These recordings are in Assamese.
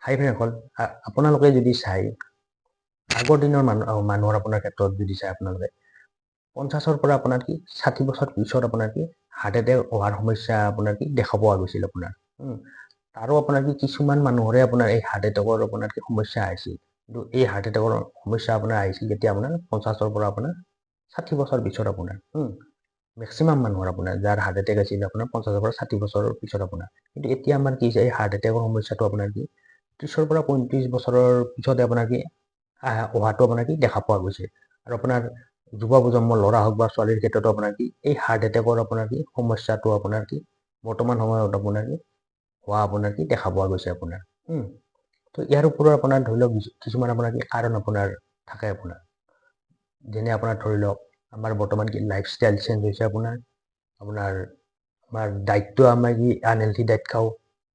হাই ফ্ৰেণ্ডসকল, আপোনালোকে যদি চাই আগৰ দিনৰ মানুহৰ আপোনাৰ ক্ষেত্ৰত যদি চাই, আপোনালোকে 50ৰ পৰা আপোনাৰ কি 60 বছৰ পিছত আপোনাৰ কি হাৰ্ট এটেক হোৱাৰ সমস্যা আপোনাৰ কি দেখা পোৱা গৈছিল আপোনাৰ। তাৰো আপোনাৰ কি কিছুমান মানুহৰে আপোনাৰ এই হাৰ্ট এটেকৰ আপোনাৰ কি সমস্যা আহিছিল। কিন্তু এই হাৰ্ট এটেকৰ সমস্যা আপোনাৰ আহিছিল যেতিয়া আপোনাৰ 50ৰ পৰা আপোনাৰ 60 বছৰ পিছত আপোনাৰ। মেক্সিমাম মানুহৰ আপোনাৰ যাৰ হাৰ্ট এটেক আছিল আপোনাৰ 50ৰ পৰা 60 বছৰৰ পিছত আপোনাৰ। কিন্তু এতিয়া আমাৰ কি হৈছে, এই হাৰ্ট এটেকৰ সমস্যাটো আপোনাৰ কি 30ৰ পৰা 35 বছৰৰ পিছতে আপোনাৰ কি অহাটো আপোনাৰ কি দেখা পোৱা গৈছে। আৰু আপোনাৰ যুৱ প্ৰজন্মৰ ল'ৰা হওক বা ছোৱালীৰ ক্ষেত্ৰতো আপোনাৰ কি এই হাৰ্ট এটেকৰ আপোনাৰ কি সমস্যাটো আপোনাৰ কি বৰ্তমান সময়ত আপোনাৰ কি হোৱা আপোনাৰ কি দেখা পোৱা গৈছে আপোনাৰ। তো ইয়াৰ ওপৰত আপোনাৰ ধৰি লওক কিছুমান আপোনাৰ কি কাৰণ আপোনাৰ থাকে আপোনাৰ, যেনে আপোনাৰ ধৰি লওক আমাৰ বৰ্তমান কি লাইফষ্টাইল চেঞ্জ হৈছে আপোনাৰ, আপোনাৰ আমাৰ ডাইটটো আমাৰ কি আনহেল্থি ডাইট খাওঁ,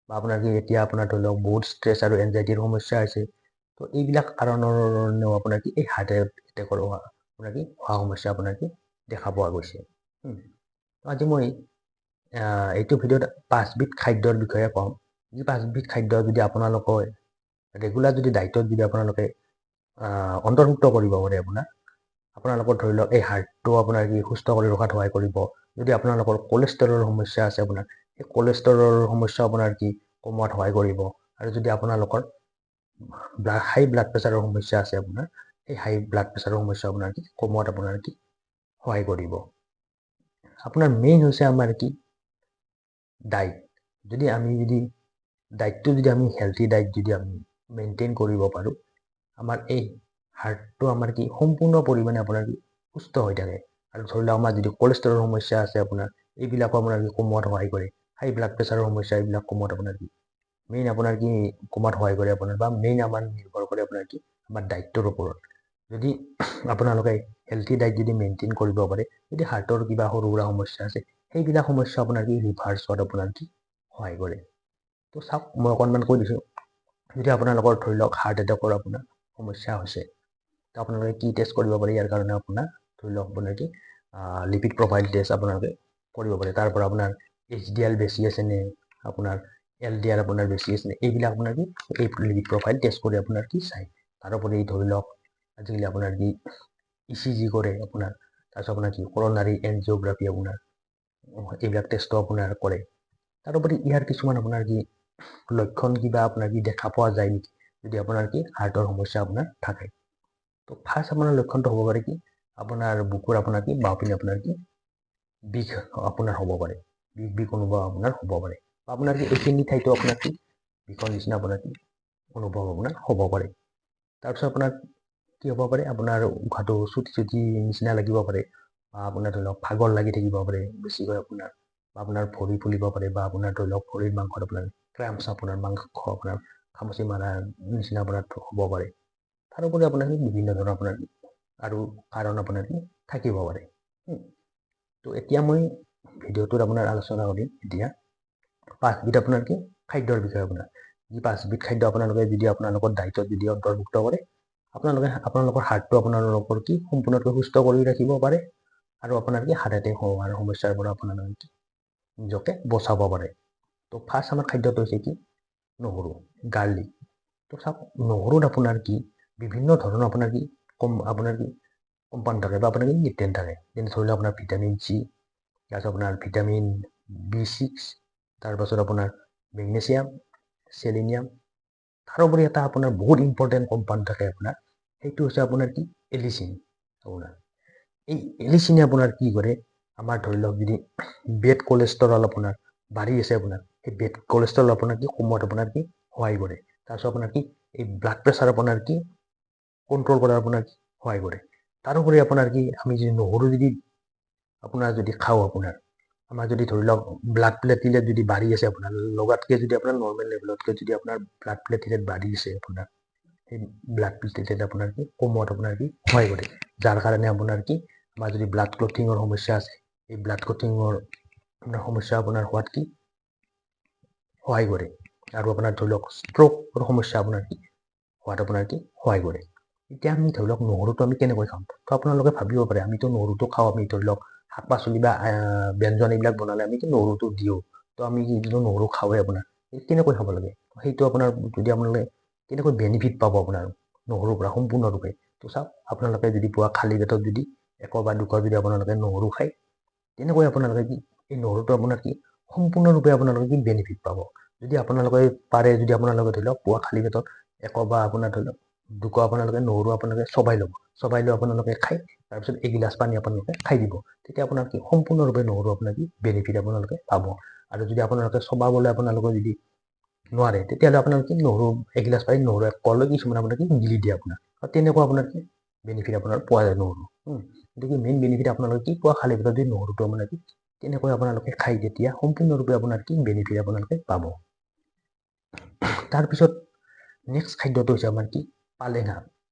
বা আপোনাৰ কি এতিয়া আপোনাৰ ধৰি লওক বহুত ষ্ট্ৰেছ আৰু এনজাইটিৰ সমস্যা হৈছে। তো এইবিলাক কাৰণেও আপোনাৰ কি এই হাৰ্ট এটেকৰ আপোনাৰ কি হোৱা সমস্যা আপোনাৰ কি দেখা পোৱা গৈছে। আজি মই এইটো ভিডিঅ'ত পাঁচবিধ খাদ্যৰ বিষয়ে ক'ম, যি পাঁচবিধ খাদ্য যদি আপোনালোকে ৰেগুলাৰ যদি ডাইটত যদি আপোনালোকে অন্তৰ্ভুক্ত কৰিব পাৰে আপোনাৰ, আপোনালোকৰ ধৰি লওক এই হাৰ্টটো আপোনাৰ কি সুস্থ কৰি ৰখাত সহায় কৰিব। যদি আপোনালোকৰ কলেষ্ট্ৰলৰ সমস্যা আছে আপোনাৰ, সেই কলেষ্ট্ৰলৰ সমস্যা আপোনাৰ কি কমোৱাত সহায় কৰিব। আৰু যদি আপোনালোকৰ হাই ব্লাড প্ৰেছাৰৰ সমস্যা আছে আপোনাৰ, সেই হাই ব্লাড প্ৰেছাৰৰ সমস্যা আপোনাৰ কি কমোৱাত আপোনাৰ কি সহায় কৰিব। আপোনাৰ মেইন হৈছে আমাৰ কি ডাইট। যদি আমি যদি ডাইটটো যদি আমি হেল্থি ডাইট যদি আমি মেইনটেইন কৰিব পাৰোঁ, আমাৰ এই হাৰ্টটো আমাৰ কি সম্পূৰ্ণ পৰিমাণে আপোনাৰ কি সুস্থ হৈ থাকে। আৰু ধৰি লওক আমাৰ যদি কলেষ্ট্ৰলৰ সমস্যা আছে আপোনাৰ, এইবিলাকো আপোনাৰ কি কমোৱাত সহায় কৰে। হাই ব্লাড প্ৰেছাৰৰ সমস্যা এইবিলাক কমোৱাত আপোনাৰ কি মেইন আপোনাৰ কি কমোৱাত সহায় কৰে আপোনাৰ, বা মেইন আমাৰ নিৰ্ভৰ কৰে আপোনাৰ কি আমাৰ ডাইটটোৰ ওপৰত। যদি আপোনালোকে হেল্থি ডাইট যদি মেইনটেইন কৰিব পাৰে, যদি হাৰ্টৰ কিবা সৰু সুৰা সমস্যা আছে, সেইবিলাক সমস্যা আপোনাৰ কি ৰিভাৰ্চ হোৱাত আপোনাৰ কি সহায় কৰে। তো চাওক, মই অকণমান কৈ দিছোঁ। যদি আপোনালোকৰ ধৰি লওক হাৰ্ট এটেকৰ আপোনাৰ সমস্যা হৈছে, তো আপোনালোকে কি টেষ্ট কৰিব পাৰে ইয়াৰ কাৰণে আপোনাৰ ধৰি লওক আপোনাৰ কি লিপিড প্ৰফাইল টেষ্ট আপোনালোকে কৰিব পাৰে। তাৰ পৰা আপোনাৰ এইচ ডি এল বেছি আছে নে আপোনাৰ এল ডি এল আপোনাৰ বেছি আছে নে, এইবিলাক আপোনাৰ কি এই লিপিড প্ৰফাইল টেষ্ট কৰি আপোনাৰ কি চায়। তাৰোপৰি ধৰি লওক আজিকালি আপোনাৰ কি ই চি জি কৰে আপোনাৰ, তাৰপিছত আপোনাৰ কি কৰোনাৰী এনজিঅ'গ্ৰাফি আপোনাৰ এইবিলাক টেষ্টো আপোনাৰ কৰে। তাৰোপৰি ইয়াৰ কিছুমান আপোনাৰ কি লক্ষণ কিবা আপোনাৰ কি দেখা পোৱা যায় নেকি যদি আপোনাৰ কি হাৰ্টৰ সমস্যা আপোনাৰ থাকে। তো ফাৰ্ষ্ট আপোনাৰ লক্ষণটো হ'ব পাৰে কি আপোনাৰ বুকুৰ আপোনাৰ কি বাওঁপিনে আপোনাৰ কি বিষ আপোনাৰ হ'ব পাৰে, বিষ বিষ অনুভৱ আপোনাৰ হ'ব পাৰে, বা আপোনাৰ কি এইখিনি ঠাইতো আপোনাৰ কি বিষৰ নিচিনা আপোনাৰ কি অনুভৱ আপোনাৰ হ'ব পাৰে। তাৰপিছত আপোনাৰ কি হ'ব পাৰে, আপোনাৰ উশাহটো চুটি চুটি নিচিনা লাগিব পাৰে, বা আপোনাৰ ধৰি লওক ভাগৰ লাগি থাকিব পাৰে বেছিকৈ আপোনাৰ, বা আপোনাৰ ভৰি ফুলিব পাৰে, বা আপোনাৰ ধৰি লওক ভৰিৰ মাংসত আপোনাৰ ক্ৰাম্পছ আপোনাৰ মাংস আপোনাৰ খামুচি মৰাৰ নিচিনা আপোনাৰ হ'ব পাৰে। তাৰোপৰি আপোনাৰ কি বিভিন্ন ধৰণৰ আপোনাৰ আৰু কাৰণ আপোনাৰ কি থাকিব পাৰে। তো এতিয়া মই ভিডিঅ'টোত আপোনাৰ আলোচনা কৰিম এতিয়া পাঁচবিধ আপোনাৰ কি খাদ্যৰ বিষয়ে আপোনাৰ, যি পাঁচবিধ খাদ্য আপোনালোকে যদি আপোনালোকৰ ডাইটত যদি অন্তৰ্ভুক্ত কৰে, আপোনালোকে আপোনালোকৰ হাৰ্টটো আপোনালোকৰ কি সম্পূৰ্ণকৈ সুস্থ কৰি ৰাখিব পাৰে, আৰু আপোনাৰ কি হাৰ্ট এটেক হোৱাৰ সমস্যাৰ পৰা আপোনালোকে কি নিজকে বচাব পাৰে। তো ফাৰ্ষ্ট আমাৰ খাদ্যটো হৈছে কি নহৰু, গাৰ্লিক। তো চাওক, নহৰুত আপোনাৰ কি বিভিন্ন ধৰণৰ আপোনাৰ কি কম আপোনাৰ কি কম্পাউণ্ড থাকে বা আপোনাৰ কি নিউট্ৰিয়েণ্ট থাকে, যেনে ধৰি লওক আপোনাৰ ভিটামিন চি, তাৰপিছত আপোনাৰ ভিটামিন বি6, তাৰপাছত আপোনাৰ মেগনেছিয়াম, চেলিনিয়াম। তাৰোপৰি এটা আপোনাৰ বহুত ইম্পৰ্টেণ্ট কম্পাউণ্ড থাকে আপোনাৰ, সেইটো হৈছে আপোনাৰ কি এলিচিন। আপোনাৰ এই এলিচিনে আপোনাৰ কি কৰে, আমাৰ ধৰি লওক যদি বেড কলেষ্ট্ৰল আপোনাৰ বাঢ়ি আছে আপোনাৰ, সেই বেড কলেষ্ট্ৰল আপোনাৰ কি কমোৱাত আপোনাৰ কি সহায় কৰে। তাৰপিছত আপোনাৰ কি এই ব্লাড প্ৰেছাৰ আপোনাৰ কি কণ্ট্ৰল কৰাৰ আপোনাৰ কি সহায় কৰে। তাৰোপৰি আপোনাৰ কি আমি যদি নহৰু যদি আপোনাৰ যদি খাওঁ আপোনাৰ, আমাৰ যদি ধৰি লওক ব্লাড প্লেটিলেট যদি বাঢ়ি আছে আপোনাৰ লগাতকৈ যদি আপোনাৰ নৰ্মেল লেভেলতকৈ যদি আপোনাৰ ব্লাড প্লেটিলেট বাঢ়ি আছে আপোনাৰ, সেই ব্লাড প্লেটিলেট আপোনাৰ কি কমোৱাত আপোনাৰ কি সহায় কৰে। যাৰ কাৰণে আপোনাৰ কি আমাৰ যদি ব্লাড ক্লটিঙৰ সমস্যা আছে, এই ব্লাড ক্লটিঙৰ আপোনাৰ সমস্যা আপোনাৰ হোৱাত কি সহায় কৰে। আৰু আপোনাৰ ধৰি লওক ষ্ট্ৰ'কৰ সমস্যা আপোনাৰ কি হোৱাত আপোনাৰ কি সহায় কৰে। এতিয়া আমি ধৰি লওক নহৰুটো আমি কেনেকৈ খাম, তো আপোনালোকে ভাবিব পাৰে আমিতো নহৰুটো খাওঁ, আমি ধৰি লওক শাক পাচলি বা ব্যঞ্জন এইবিলাক বনালে আমি কি নহৰুটো দিওঁ, তো আমি যিটো নহৰু খাওঁৱে আপোনাৰ, কেনেকৈ খাব লাগে, সেইটো আপোনাৰ যদি আপোনালোকে কেনেকৈ বেনিফিট পাব আপোনাৰ নহৰুৰ পৰা সম্পূৰ্ণৰূপে। তো চাওক, আপোনালোকে যদি পুৱা খালী পেটত যদি 1 বা 2 যদি আপোনালোকে নহৰু খায়, তেনেকৈ আপোনালোকে কি এই নহৰুটো আপোনাৰ কি সম্পূৰ্ণৰূপে আপোনালোকে কি বেনিফিট পাব। যদি আপোনালোকে পাৰে, যদি আপোনালোকে ধৰি লওক পুৱা খালী পেটত 1 বা আপোনাৰ ধৰি লওক 2 আপোনালোকে নহৰু আপোনালোকে চবাই ল'ব, চবাই লৈ আপোনালোকে খাই তাৰপিছত এগিলাচ পানী আপোনালোকে খাই দিব, তেতিয়া আপোনাৰ কি সম্পূৰ্ণৰূপে নহৰু আপোনাৰ কি বেনিফিট আপোনালোকে পাব। আৰু যদি আপোনালোকে চবাবলৈ আপোনালোকে যদি নোৱাৰে, তেতিয়াহ'লে আপোনালোকে নহৰু এগিলাচ পানী নহৰু 1 লৈ কিছুমান আপোনাক কি গিলি দিয়ে আপোনাৰ, আৰু তেনেকুৱা আপোনাৰ কি বেনিফিট আপোনাৰ পোৱা যায় নহৰু। গতিকে মেইন বেনিফিট আপোনালোকে কি পোৱা খালী পেটত যদি নহৰুটো আপোনাৰ কি তেনেকৈ আপোনালোকে খাই, তেতিয়া সম্পূৰ্ণৰূপে আপোনাৰ কি বেনিফিট আপোনালোকে পাব। তাৰপিছত নেক্সট খাদ্যটো হৈছে আমাৰ কি পালেং শাক।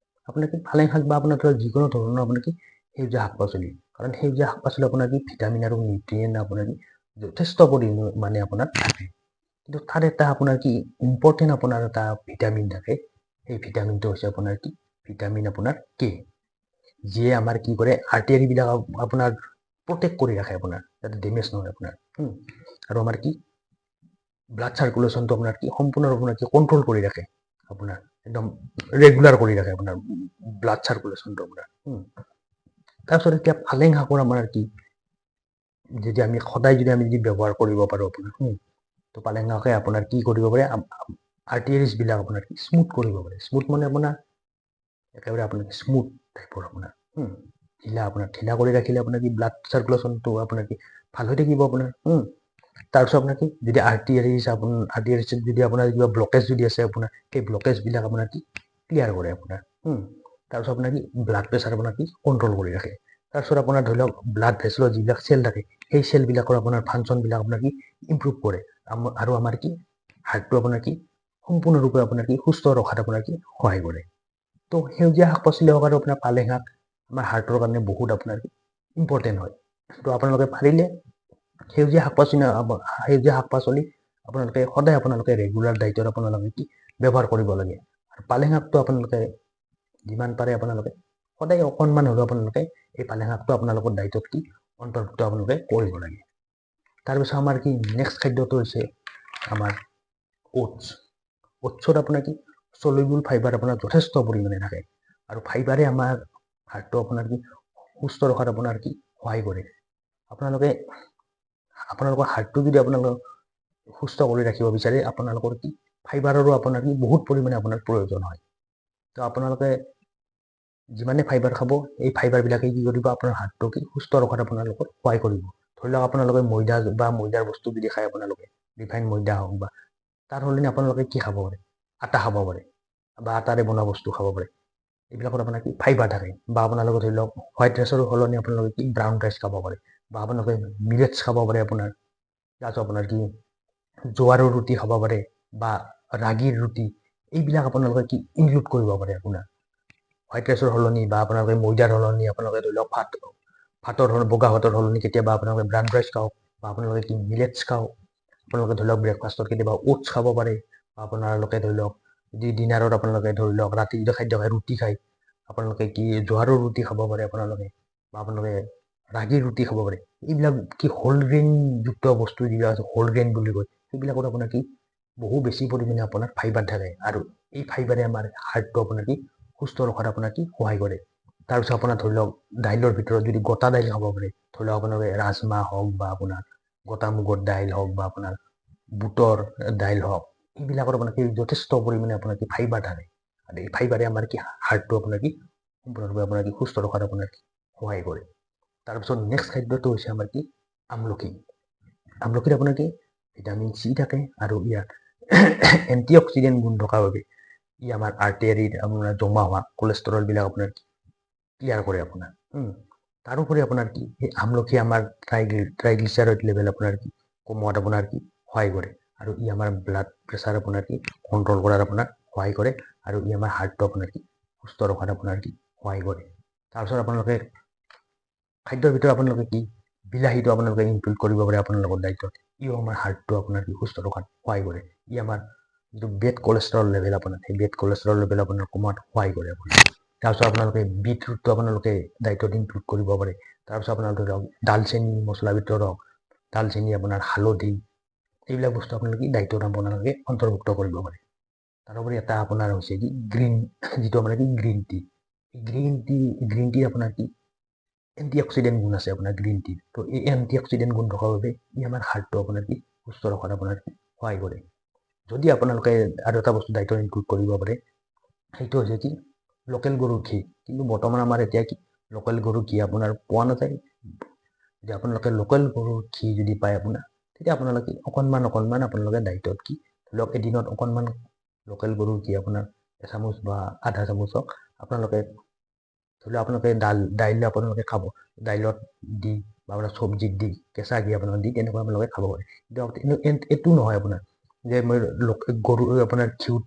আপোনাৰ কি পালেং শাক বা আপোনাৰ ধৰক যিকোনো ধৰণৰ আপোনাৰ কি সেউজীয়া শাক পাচলি, কাৰণ সেউজীয়া শাক পাচলি আপোনাৰ কি ভিটামিন আৰু নিউট্ৰিয়েণ্ট আপোনাৰ কি যথেষ্ট পৰিমাণে আপোনাৰ থাকে। কিন্তু তাৰ এটা আপোনাৰ কি ইম্পৰ্টেণ্ট আপোনাৰ এটা ভিটামিন থাকে, সেই ভিটামিনটো হৈছে আপোনাৰ কি ভিটামিন আপোনাৰ কে, যিয়ে আমাৰ কি কৰে আৰ্টেৰীবিলাক আপোনাৰ প্ৰটেক্ট কৰি ৰাখে আপোনাৰ, যাতে ডেমেজ নহয় আপোনাৰ। আৰু আমাৰ কি ব্লাড চাৰ্কুলেশ্যনটো আপোনাৰ কি সম্পূৰ্ণ আপোনাৰ কি কণ্ট্ৰল কৰি ৰাখে আপোনাৰ, একদম ৰেগুলাৰ কৰি ৰাখে আপোনাৰ ব্লাড চাৰ্কুলেশ্যনটো আপোনাৰ। তাৰপিছত এতিয়া পালেং শাকৰ আমাৰ কি যদি আমি সদায় যদি আমি যদি ব্যৱহাৰ কৰিব পাৰোঁ আপোনাৰ, তো পালেং শাকে আপোনাৰ কি কৰিব পাৰে, আৰ্টেৰিজবিলাক আপোনাৰ কি স্মুথ কৰিব পাৰে। স্মুথ মানে আপোনাৰ একেবাৰে আপোনাৰ স্মুথ টাইপৰ আপোনাৰ, ঢিলা আপোনাৰ ঢিলা কৰি ৰাখিলে আপোনাৰ কি ব্লাড চাৰ্কুলেশ্যনটো আপোনাৰ কি ভাল হৈ থাকিব আপোনাৰ। তাৰপিছত আপোনাৰ কি যদি আৰ্টেৰিজ আপোনাৰ আৰ্টেৰিজত যদি আপোনাৰ কিবা ব্লকেজ যদি আছে আপোনাৰ, সেই ব্লকেজবিলাক আপোনাৰ কি ক্লিয়াৰ কৰে আপোনাৰ। তাৰপিছত আপোনাৰ কি ব্লাড প্ৰেছাৰ আপোনাৰ কি কণ্ট্ৰল কৰি ৰাখে। তাৰপিছত আপোনাৰ ধৰি লওক ব্লাড ভেচেলৰ যিবিলাক চেল থাকে, সেই চেলবিলাকৰ আপোনাৰ ফাংচনবিলাক আপোনাৰ কি ইম্প্ৰুভ কৰে, আৰু আমাৰ কি হাৰ্টটো আপোনাৰ কি সম্পূৰ্ণৰূপে আপোনাৰ কি সুস্থ ৰখাত আপোনাৰ কি সহায় কৰে। তো সেউজীয়া শাক পাচলি হওক আৰু আপোনাৰ পালেং শাক আমাৰ হাৰ্টৰ কাৰণে বহুত আপোনাৰ ইম্পৰ্টেণ্ট হয়। তো আপোনালোকে পাৰিলে সেউজীয়া শাক পাচলি আপোনালোকে সদায় আপোনালোকে ৰেগুলাৰ ডাইটত আপোনালোকে কি ব্যৱহাৰ কৰিব লাগে। আৰু পালেং শাকটো আপোনালোকে যিমান পাৰে আপোনালোকে সদায় অকণমান হ'লেও আপোনালোকে এই পালেং শাকটো আপোনালোকৰ ডাইটত কি অন্তৰ্ভুক্ত আপোনালোকে কৰিব লাগে। তাৰপিছত আমাৰ কি নেক্সট খাদ্যটো হৈছে আমাৰ অ'টছ। অ'টছত আপোনাৰ কি চলিউবল ফাইবাৰ আপোনাৰ যথেষ্ট পৰিমাণে থাকে, আৰু ফাইবাৰে আমাৰ হাৰ্টটো আপোনাৰ কি সুস্থ ৰখাত আপোনাৰ কি সহায় কৰে। আপোনালোকে আপোনালোকৰ হাৰ্টটো যদি আপোনালোকে সুস্থ কৰি ৰাখিব বিচাৰে, আপোনালোকৰ কি ফাইবাৰৰো আপোনাৰ কি বহুত পৰিমাণে আপোনাৰ প্ৰয়োজন হয়। তো আপোনালোকে যিমানে ফাইবাৰ খাব, এই ফাইবাৰবিলাকে কি কৰিব আপোনাৰ হাৰ্টটো কি সুস্থ ৰখাত আপোনালোকৰ সহায় কৰিব। ধৰি লওক আপোনালোকে ময়দা বা ময়দাৰ বস্তু যদি খায়, আপোনালোকে ৰিফাইন ময়দা হওক বা তাৰ সলনি আপোনালোকে কি খাব পাৰে, আটা খাব পাৰে বা আটাৰে বনোৱা বস্তু খাব পাৰে, এইবিলাকত আপোনাৰ কি ফাইবাৰ থাকে। বা আপোনালোকে ধৰি লওক হোৱাইট ৰাইচৰ সলনি আপোনালোকে কি ব্ৰাউন ৰাইচ খাব পাৰে, বা আপোনালোকে মিলেটছ খাব পাৰে আপোনাৰ, তাৰপিছত আপোনাৰ কি জোৱাৰৰ ৰুটি খাব পাৰে বা ৰাগীৰ ৰুটি, এইবিলাক আপোনালোকে কি ইনক্লুড কৰিব পাৰে আপোনাৰ হোৱাইট ৰাইচৰ সলনি, বা আপোনালোকে ময়দাৰ সলনি আপোনালোকে ধৰি লওক ভাতৰ বগা ভাতৰ সলনি কেতিয়াবা আপোনালোকে ব্ৰাউন ৰাইচ খাওক, বা আপোনালোকে কি মিলেটছ খাওক। আপোনালোকে ধৰি লওক ব্ৰেকফাষ্টত কেতিয়াবা অ'টছ খাব পাৰে, বা আপোনালোকে ধৰি লওক যদি ডিনাৰত আপোনালোকে ধৰি লওক ৰাতি যদি খাদ্য খায় ৰুটি খায়, আপোনালোকে কি জোৱাৰৰ ৰুটি খাব পাৰে আপোনালোকে, বা আপোনালোকে ৰাগীৰ ৰুটি খাব পাৰে। এইবিলাক কি হোল গ্ৰেইনযুক্ত বস্তু যিবিলাক আছে, হোল গ্ৰেইন বুলি কয়, সেইবিলাকত আপোনাৰ কি বহু বেছি পৰিমাণে আপোনাৰ ফাইবাৰ থাকে, আৰু এই ফাইবাৰে আমাৰ হাৰ্টটো আপোনাৰ কি সুস্থ ৰখাত আপোনাৰ কি সহায় কৰে। তাৰপিছত আপোনাৰ ধৰি লওক দাইলৰ ভিতৰত যদি গোটা দাইল খাব পাৰে, ধৰি লওক আপোনালোকে ৰাজমাহ হওক বা আপোনাৰ গোটা মুগৰ দাইল হওক বা আপোনাৰ বুটৰ দাইল হওক, এইবিলাকত আপোনাৰ কি যথেষ্ট পৰিমাণে আপোনাৰ কি ফাইবাৰ থাকে, আৰু এই ফাইবাৰে আমাৰ কি হাৰ্টটো আপোনাৰ কি সম্পূৰ্ণৰূপে আপোনাৰ কি সুস্থ ৰখাত আপোনাৰ কি সহায় কৰে। তাৰপিছত নেক্সট খাদ্যটো হৈছে আমাৰ কি আমলখি। আমলখিত আপোনাৰ কি ভিটামিন চি থাকে, আৰু ইয়াত এণ্টি অক্সিডেণ্ট গুণ থকাৰ বাবে ই আমাৰ আৰ্টেৰীত আপোনাৰ জমা হোৱা কলেষ্ট্ৰলবিলাক আপোনাৰ ক্লিয়াৰ কৰে আপোনাৰ। তাৰোপৰি আপোনাৰ কি এই আমলখি আমাৰ ট্ৰাইগ্লিচাৰাইড লেভেল আপোনাৰ কি কমোৱাত আপোনাৰ কি সহায় কৰে, আৰু ই আমাৰ ব্লাড প্ৰেছাৰ আপোনাৰ কি কণ্ট্ৰল কৰাত আপোনাৰ সহায় কৰে, আৰু ই আমাৰ হাৰ্টটো আপোনাৰ কি সুস্থ ৰখাত আপোনাৰ কি সহায় কৰে। তাৰপিছত আপোনালোকে খাদ্যৰ ভিতৰত আপোনালোকে কি বিলাহীটো আপোনালোকে ইনক্লুড কৰিব পাৰে আপোনালোকৰ ডাইটত, ইও আমাৰ হাৰ্টটো আপোনাৰ কি সুস্থ ৰখাত সহায় কৰে। ই আমাৰ যিটো বেড কলেষ্ট্ৰল লেভেল আপোনাৰ, সেই বেড কলেষ্ট্ৰল লেভেল আপোনাৰ কমোৱাত সহায় কৰে আপোনাৰ। তাৰপিছত আপোনালোকে বিটৰুটটো আপোনালোকে ডাইটত ইনক্লুড কৰিব পাৰে। তাৰপিছত আপোনালোকে ধৰক ডালচেনি মছলাৰ ভিতৰত হওক, ডালচেনি আপোনাৰ হালধি, এইবিলাক বস্তু আপোনালোকে ডাইটত আপোনালোকে অন্তৰ্ভুক্ত কৰিব পাৰে। তাৰোপৰি এটা আপোনাৰ হৈছে কি গ্ৰীণ, যিটো আপোনাৰ কি green tea. Green tea আপোনাৰ কি এণ্টি অক্সিডেণ্ট গুণ আছে আপোনাৰ গ্ৰীণ টি। তো এই এণ্টি অক্সিডেণ্ট গুণ থকাৰ বাবে ই আমাৰ হাৰ্টটো আপোনাৰ কি সুস্থ ৰখাত আপোনাৰ সহায় কৰে। যদি আপোনালোকে আৰু এটা বস্তু ডাইটত ইনক্লুড কৰিব পাৰে, সেইটো হৈছে কি লোকেল গৰুৰ ঘি। কিন্তু বৰ্তমান আমাৰ এতিয়া কি লোকেল গৰুৰ ঘি আপোনাৰ পোৱা নাযায়। যদি আপোনালোকে লোকেল গৰুৰ ঘি যদি পায় আপোনাৰ, তেতিয়া আপোনালোকে অকণমান অকণমান আপোনালোকে ডাইটত কি ধৰি লওক এদিনত অকণমান লোকেল গৰুৰ ঘি আপোনাৰ এচামুচ বা আধা চামুচ হওক, আপোনালোকে ধৰি লওক আপোনালোকে দাইল আপোনালোকে খাব, দাইলত দি বা আপোনাৰ চব্জিত দি কেঁচা ঘি আপোনালোকে দি তেনেকুৱা আপোনালোকে খাব পাৰে। কিন্তু এইটো নহয় আপোনাৰ যে মই গৰু আপোনাৰ ঘিউত,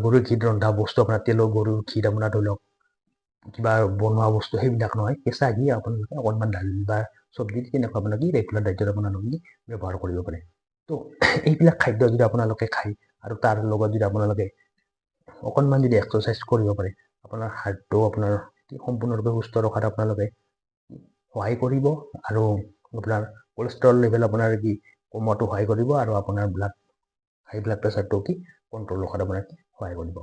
গৰুৰ ঘিত ৰন্ধা বস্তু, আপোনাৰ তেলৰ গৰুৰ ঘিত আপোনাৰ ধৰি লওক কিবা বনোৱা বস্তু সেইবিলাক নহয়। কেঁচা ঘি আপোনালোকে অকণমান দাইল বা চব্জিত তেনেকুৱা আপোনালোকে ৰেগুলাৰ ডাইটত আপোনালোকে ব্যৱহাৰ কৰিব পাৰে। তো এইবিলাক খাদ্য যদি আপোনালোকে খায় আৰু তাৰ লগত যদি আপোনালোকে অকণমান যদি এক্সাৰচাইজ কৰিব পাৰে, আপোনাৰ হাৰ্টটো আপোনাৰ সম্পূৰ্ণৰূপে সুস্থ ৰখাত আপোনালোকে সহায় কৰিব আৰু আপোনাৰ কলেষ্ট্ৰল লেভেল আপোনাৰ কি কমোৱাটো সহায় কৰিব আৰু আপোনাৰ হাই ব্লাড প্ৰেছাৰটো কি কণ্ট্ৰল ৰখাত আপোনাৰ সহায় কৰিব।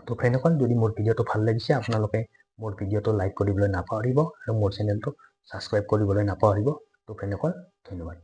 তো ফ্ৰেণ্ডসকল, যদি মোৰ ভিডিঅ'টো ভাল লাগিছে, আপোনালোকে মোৰ ভিডিঅ'টো লাইক কৰিবলৈ নাপাহৰিব আৰু মোৰ চেনেলটো ছাবস্ক্ৰাইব কৰিবলৈ নাপাহৰিব। তো ফ্ৰেণ্ডসকল, ধন্যবাদ।